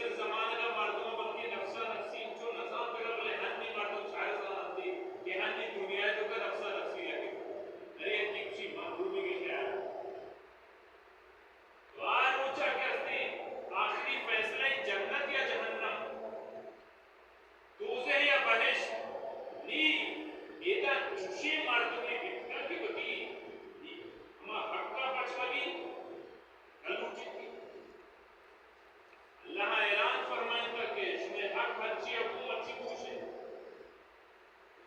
زمانگ ءَ مردم بلکیں نفسا نفسی انچو نہ زانتگ، بلے ہنی مردم چارے زاننت کہ ہنی دنیا ءِ توکا نفسا نفسی لگت۔ ہر یکے گوشی من دومی کے خیال۔ تو آ روچا کہ ہستیں آخری فیصلہ ایں جنت یا جہنم، دوزہ یا بہشت، نی ادا چوشیں مردمے بیتگ کہ وتی ہما حقا پچ مہ بیت، نہ لوٹیت۔ اللہ ءَ اعلان فرمائینتگ کہ شمئے حق ہرچی ءَ گوں مرچی بگوش انت۔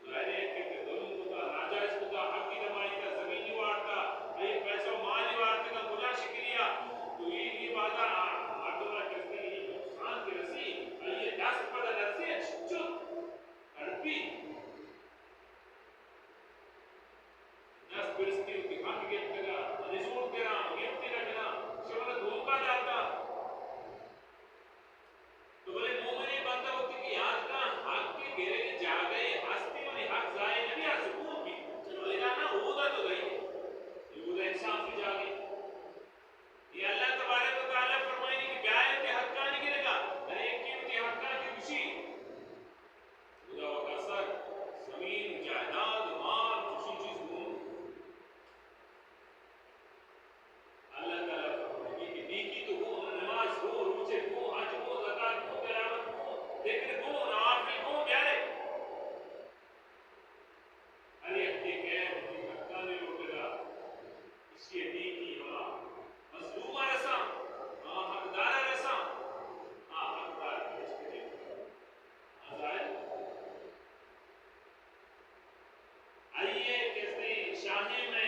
ظاہر ہے کہ ظلم کتا، ناجائز کتا، حقی دمائینتا، زمینی وارتا، آئی پیسہ و مالی وارتگا گناہ شکلیا، تو اے، اے بعدا آ مردم را کسے اے نقصان کہ رسی، آئی دست پدا لرزی، چت تڑپی۔ دست برستی وتی حق گپتگا، نزور ترا گپتی نہ کنا، شمارا دھوکا داتا۔ تو بلے مومنیں بندہ وتی کہ یات کن، حق ءِ گرگ ءِ جاگہے ہستی، منی حق ضائع نہ بی، آ سکون بی۔ چلو، ادا نہ، اودا تو دئی۔ اے اودا انصافی جاگہے۔ اے اللہ تبارک و تعالی فرمائینی کہ بیائے وتی حقانی گرگا، ہر یکے وتی حقاں کہ گوشی۔ اودا وت سر، زمین، جائیداد، مال، چوشیں چیز گون۔ اللہ تعالی فرمائیت کہ نیکی تو گون، نماز گون، روچے گون، حج گون، زکات گون، تلاوت گون، ذکر گون، نوافل گون، بیارے۔ ہر یکے کہ وتی حقانی لوٹگا، اشی نیکی ہما مظلوم ءَ رساں، ہما حقدار ءَ رساں، آ حقدار بہشت ءَ جنت۔ آ ظاہر آئی ءِ کسے شاہیم ءِ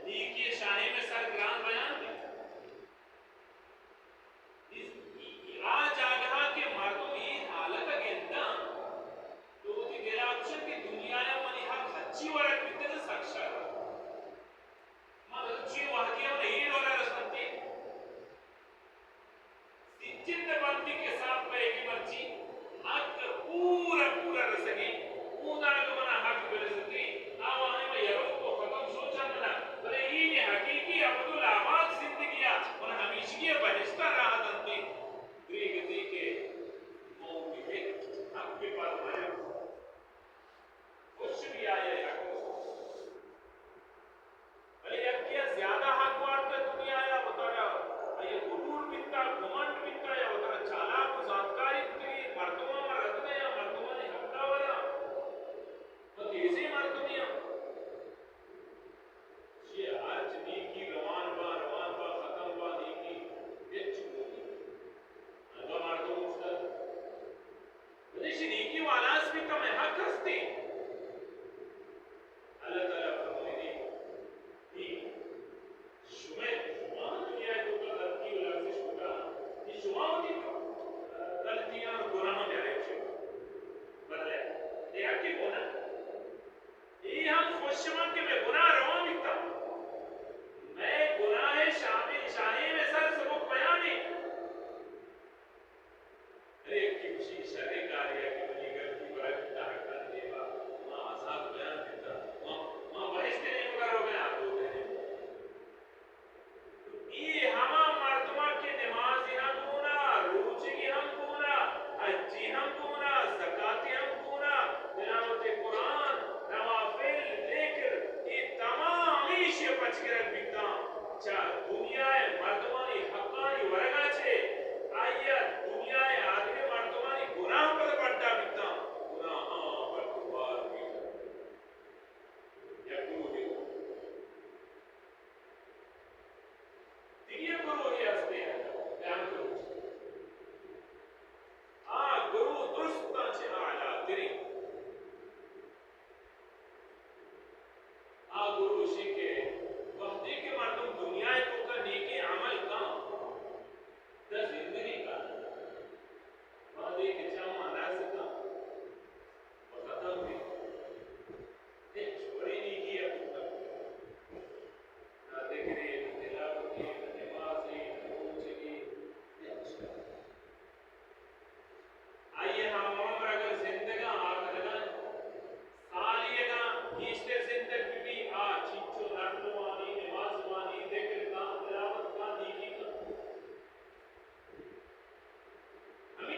نیکی ءِ شاہیم ءِ سر گران بیان بیت۔ آ جاگہ ءَ کہ مردم اے حالت ءَ گنداں، تو وتی دل ءَ گوشنت کہ دنیا ءَ منی حق ہرچی ورگ بیتگ سک شر۔ من چی وہدی ءَ من اے ڈول ءَ رسنت۔ سجل بندی کہ حساب پہ کہ مرچی حق پورا پورا رسگی، اودا اگہ منا حق برستی، آوانی ما یلو کو ختم سوچا نہ، بلے اے حقیقی ابد الآباد زندگی ءَ من ہمیشگی ءَ بہشت ءَ راہ دنتی۔ دریگتی کہ موت حق پہ پرمایا خوش بھی آئے حق۔ بلے یکے ءَ زیادہ حق وارتہ دنیا ءَ، وتارا آئی ءَ غرور بیتہ، گھمنڈ بیتہ، یا وتارا چالاک و زانتکاری کتگی، مردماں ما رد دیاں، مردمانی حق ءَ وراں، ما تیزیں مردمے آں۔ چی ہرچ نیکی روان با، روان با، ختم با، نیکی ہچ بوتی۔ انگا مردم افتاد۔ بلے ایشی نیکی والاس بیت، ہمے حق ہستی۔ اللہ تعالی فرمائیتی، نی شمئے، شما دنیا ءِ توکا غلطی و لغزش کتا، نی شما وتی غلطیاں و گناہاں بیارے چے بدلے۔ اے حقی گناہ۔ اے ہم خوش من کہ مئے گناہ روان بیتا۔ مئے گناہ شامی، شاہی مئے سر سبک بیانی۔ ہر یکے گوشی شریں کارے ءَ کہ منی غلطی ورگ بیتا، حقانی دیما ما عذاب بیان بیتا، ما، ما بہشت ءِ نیمگا روگا آں، دوزہ ءِ نیمگا۔ اے ہما مردماں کہ نمازی ہم گونا، روچگی ہم گونا، حجی ہم گونا، زکاتی ہم گونا، تلاوت قرآن، نوافل، ذکر، اے تمام ایشی ءَ پچ گرگ بیتاں۔ چہ دنیا ءِ مردمانی حقانی ورگا چہ، آئی ءَ دنیا ءِ آدگہ مردمانی گناہ پد بڈا بیتاں۔ گناہاں پد دوبار بیتاں۔ یک گروہے۔ دگہ یک گروہے ہستے، قیامت روچ۔ آ گروہ درستاں چہ اعلیٰ تریں۔ آ گروہ ایشی کہ وہدے کہ مردم دنیا ءِ توکا نیکیں عمل کن، تا زندگی کن، وہدے کہ چما نز کن، و ختم بی۔ ہچ وڑیں نیکی ءَ بوتگ۔ نہ ذکرے، نہ تلاوتے، نہ نمازے، نہ روچگے، ہچ۔ آئی ءِ ہم عمر اگر زندگاں آ کنگا انت، سالی اگاں گیشتر زندگ بہ بی، آ چنچو نفل وانی، نماز وانی، ذکر کن، تلاوت کن، نیکی کن۔ ہم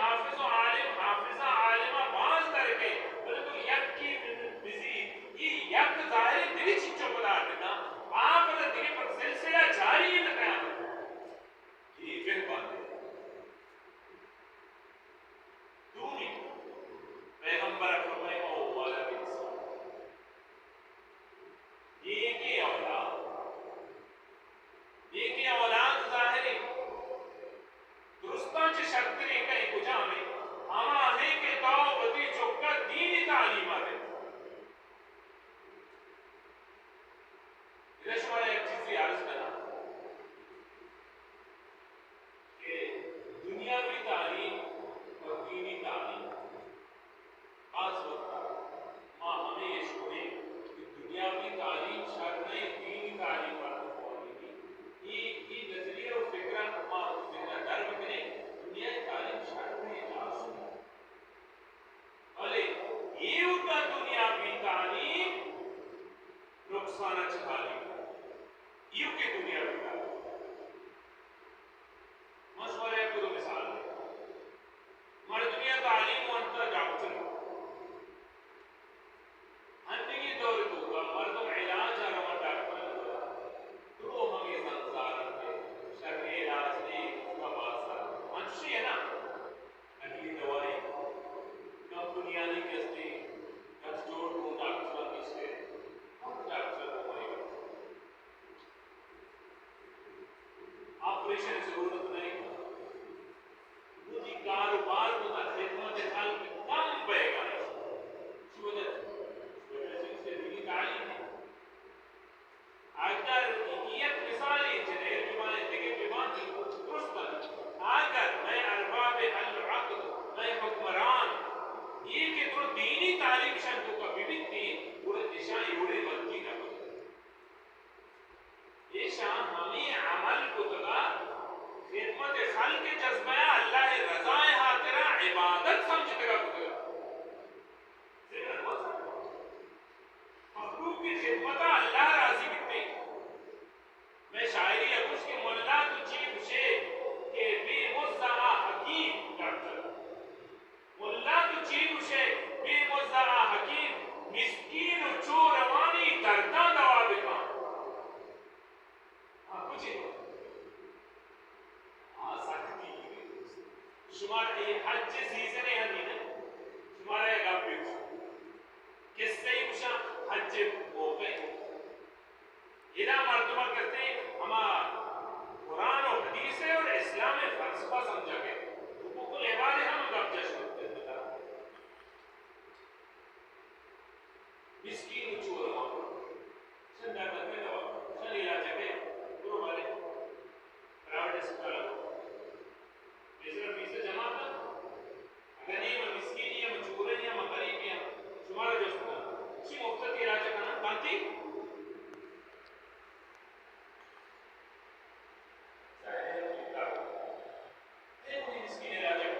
حافظ و عالم، حافظ ء عالم ء باز درکئے، بلے تو یکے بزی، اے یک ظاہر انت، دگہ چیچو پدا اتکاں، آ پدا دگہ پد سلسلہ جاری انت قیامت۔ اے بہ باندے۔ دومی، پیغمبر ء فرمائے، او والا انسان، نیکیں اولاد، نیکیں اولاد ظاہر انت، درستاں چہ شرتریں کئے کجام انت؟ ہما انت کہ تو وتی چک ء دینی تعلیم ء دئے۔ ادا شمارا یک چیزے عرض کناں کہ دنیاوی تعلیم و دینی تعلیم، بعض وقتا ما ہمے اشکنیں کہ دنیاوی تعلیم شر نہ انت، دینی تعلیم مردم وانینی۔ اے، اے نظریہ و فکرا ما وتی ذہنا در بکنیں، دنیاوی تعلیم شر نہ انت، لازم انت۔ بلے ایوکا دنیاوی تعلیم نقصان ء چہ خالی کنت۔ ایوکے دنیاوی تعلیم۔ من شمارا یک دو مثال دیں۔ مردمے ء تعلیم وانتا ڈاکٹر، انیگیں دور ء توکا مردم علاج ء رواں ڈاکٹر ء گورا، درو ہمے زنگزار انت، شریں علاج نی، اودا باز سر انچوشی ء نا۔ نقلی دوائی، کمپنیانی کہ استیں، ڈس جوڑ گوں ڈاکٹراں گیشتر، ہم ڈاکٹر گوں مری وقت۔ آپریشن ضرورت نہیں۔ وتی کاروبار کتا، خدمت خلق کم بیگا۔ چی وجہ؟ وجہ چی؟ دینی تعلیم ہے۔ اگر یک مثالے جنیں، بہ باں دگہ بہ باں، درست انت۔ اگر مئے ارباب حل و عقد، مئے حکمران، اے کہ درو دینی تعلیم شان توکا بہ بیتیں، گڑا اشاں اے وڑیں غلطی نہ کتگ۔ اشاں ہمے عمل کتگا، خدمت خلق جذبہ ء اللہ ء رضا ء ہاترا عبادت سمجھتگا کتگا۔ ذہن ء مزن مخلوق ء خدمت ء اللہ راضی بیتیں۔ مئے شاعری ء گوشت کہ ملا تو چے گوشے کہ بے مزہ آ حکیم ڈاکٹر۔ ملا تو چے گوشے بے مزہ آ حکیم، مسکین و چور اوانی درداں دوا بکن۔ ہاں، کچھ آ سختی۔ شمارا اے حج سیزن ء ہنی نہ؟ شمارا یک گپے گوشاں۔ قصہ ای گوشاں، حج موقع ء۔ ادا مردم کسے ہما قرآن و حدیث ء اور اسلام ء فلسفہ سمجھا گئے۔ حقوق العباد ء ہم گپ جا شروع کرتا۔ مسکین و چور ہما۔ شن ڈاکٹر میں دوا، شن علاج کے، برو بارے۔ پرائیویٹ اسپتال ء۔ پیسہ، پیسہ جمع کن۔ اگاں نی من مسکین یا من چورے یا من غریب یا، شمارا جست کن۔ چی مفت علاج کنن؟ کانتی؟ ظاہر ہے، ٹھیک ٹھاک۔ اے کوئی مسکین علاج ہے۔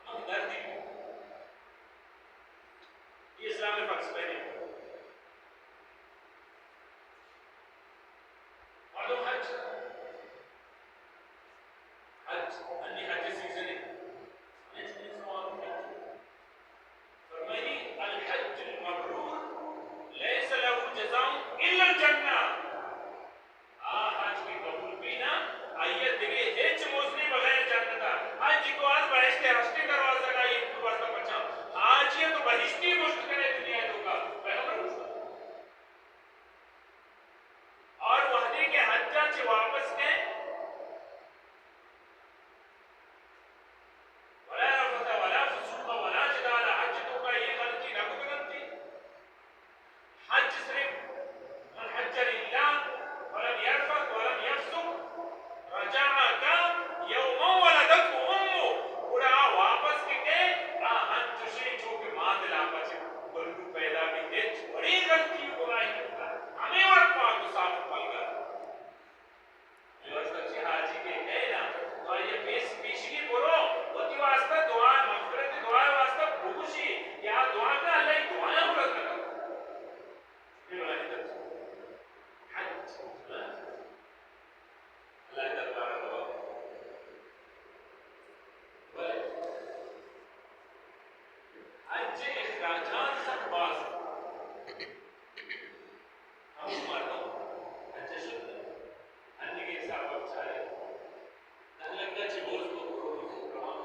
ہم دردی۔ یہ اسلام میں فرض پہنے۔ مردم حج، حج، انی حج سیزن ہے۔ حج میں سوال ہے۔ فرمائی، الحج المبرور لیس لہ جزاء الا الجنہ۔ آ حج کہ قبول بی نا، آئی ء دگہ ہچ مزنے بغیر جنت ء۔ حج تو آز بہشت ء ہشتیں دروازگ ء آئی ء تو واسطہ پچاں۔ حاجی ء تو بہشتی گوشت کنے دنیا ء توکا۔ پیغمبر گوشت۔ اور وہدے کہ حجا چہ واپس کئے، ولا رفث ولا فسوق ولا جدال، حج توکا یہ غلطی نہ کتگنتی۔ حج صرف من حج حج ءِ اخراجات سک باز انت۔ ہمے مردم حج ءَ شت، انیگیں حساب ءَ بچارے، دہ لکھ ءَ چہ برز تو کروڑ روان۔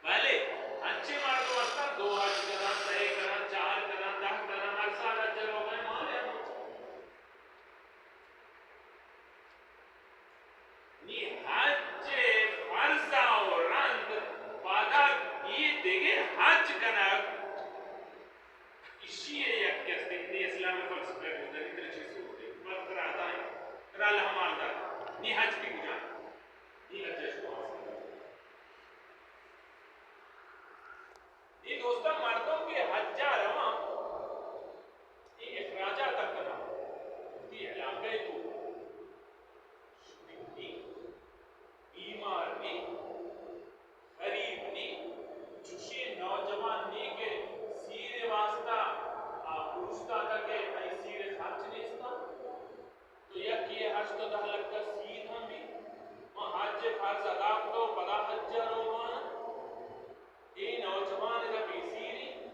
بلے انچیں مردم ہستاں، دو حج کناں، سئے کناں، چار کناں، دہ کناں، ہر سال حج ءَ روگ ءَ مان ءَ نی حج ءِ فرض ءَ و رند پدا اے دگہ حج کنگ، ایشی ءِ یک کس دگہ اسلام ءِ فلسفہ ءَ گوزانی ترا چی سوچ دے؟ پر ترا عطا ایں، ترا اللہ مال دات، نی حج تئی کجا؟ نی حج ءَ شما حاصل نہ۔ اے دوستاں، مردم کہ حج ءَ رواں، اے اخراجات ءَ کناں، وتی علاقہ ءِ تو شدیگ نی، بیمار نی، غریب نی، چشیں نوجوان نی کہ سیر ءِ واسطہ آ پروشتاتگ کہ آئی سیر ءِ خرچ نیست انت۔ تو یکے ءَ ہشت ءُ دہ لکھ ءِ سیت ہم بیت، ما حج ءِ فرض ادا کتگ ءُ پدا حج ءَ روگ ءَ آں۔ اے نوجوان اگاں بے سیر انت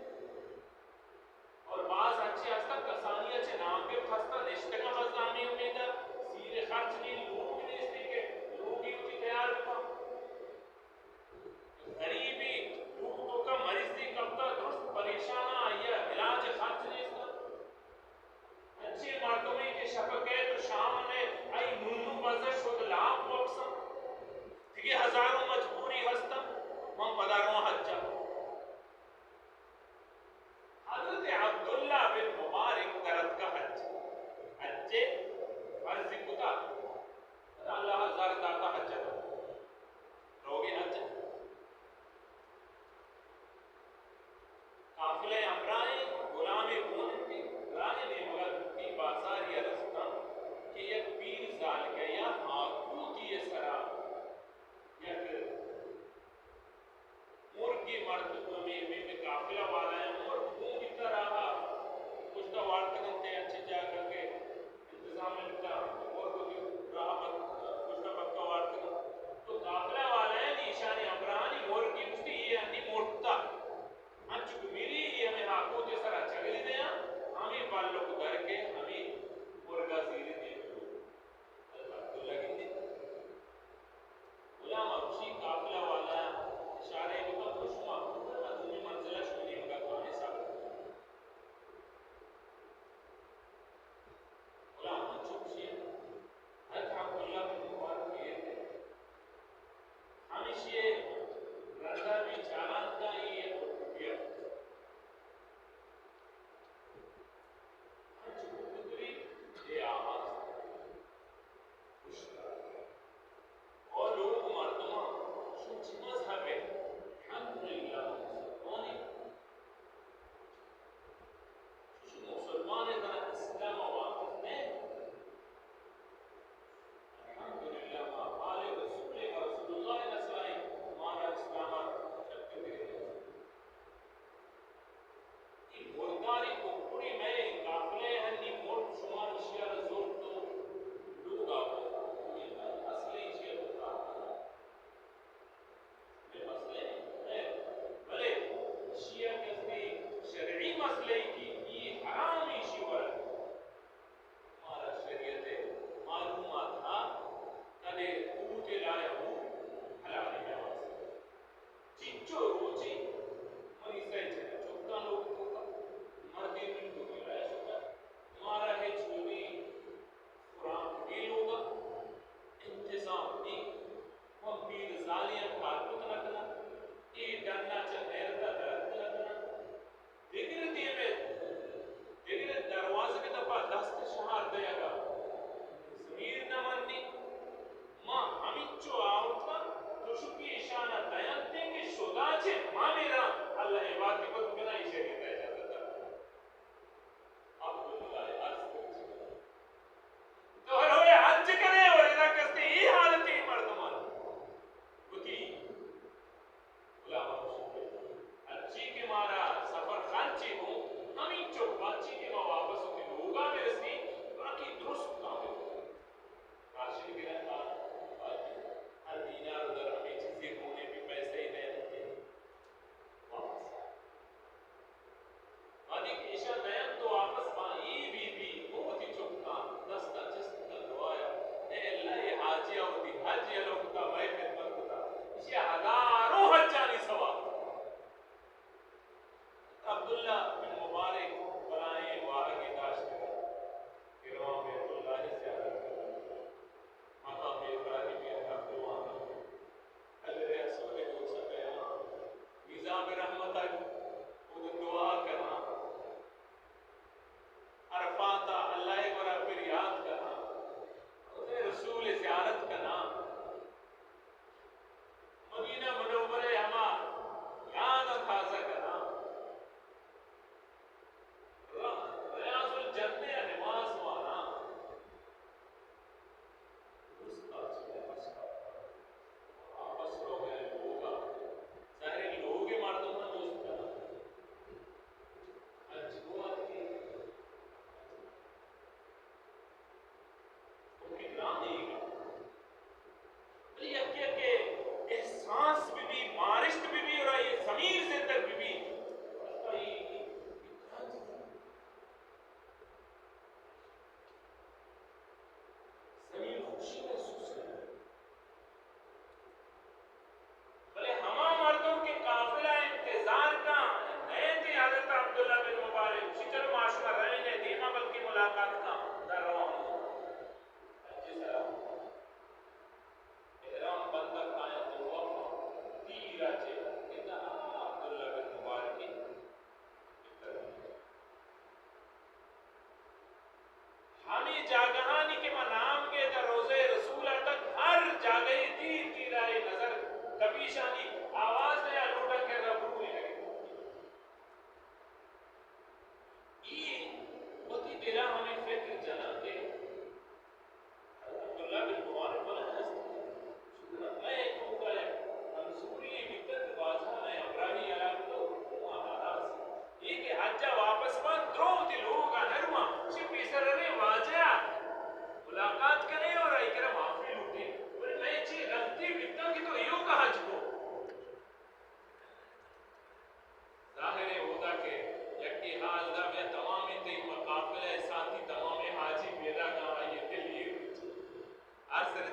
اور باز انچیں ہستاں کسانی ءَ چہ نام گپت ہستاں، نشتگاں بس ہمے امید ءَ، سیر ءِ خرچ نی، لوگ نیست کہ لوگے وتی تیار بکن۔ غریبے، لوگ توکا مریضے کپتا، درست پریشان آں، آئی ءَ علاج ءِ خرچ نیست۔ انچیں مردمے کہ شپ ءَ کئیت ءُ شام ءَ نئیت، آئی نوں نوں بس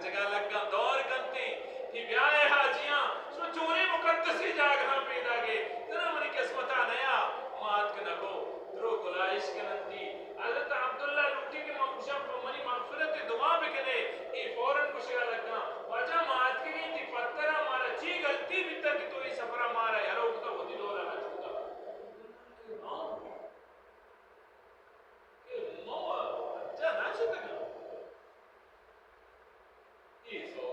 جگہ لگاں دور کنتیں، تئی بیائے حاجیاں، شو چوریں مقدسیں جاگہاں پیداگے، ترا منی قسمتا نیا، ما اتک نگو، درو گلائش کننتی۔ حضرت عبداللہ لوٹی کہ من گوشاں، پہ منی مغفرت دعا بکنے، اے فوراً گوشگا لگاں، واجہ ما اتکگیں تئی پترا، مارا چی غلطی بیتگ کہ تو اے سفرا مارا یلہ کتا، وتی ڈولا نہ چکتا؟ ہاں؟ کہ من واجہ نہ چتگاں؟ اے سو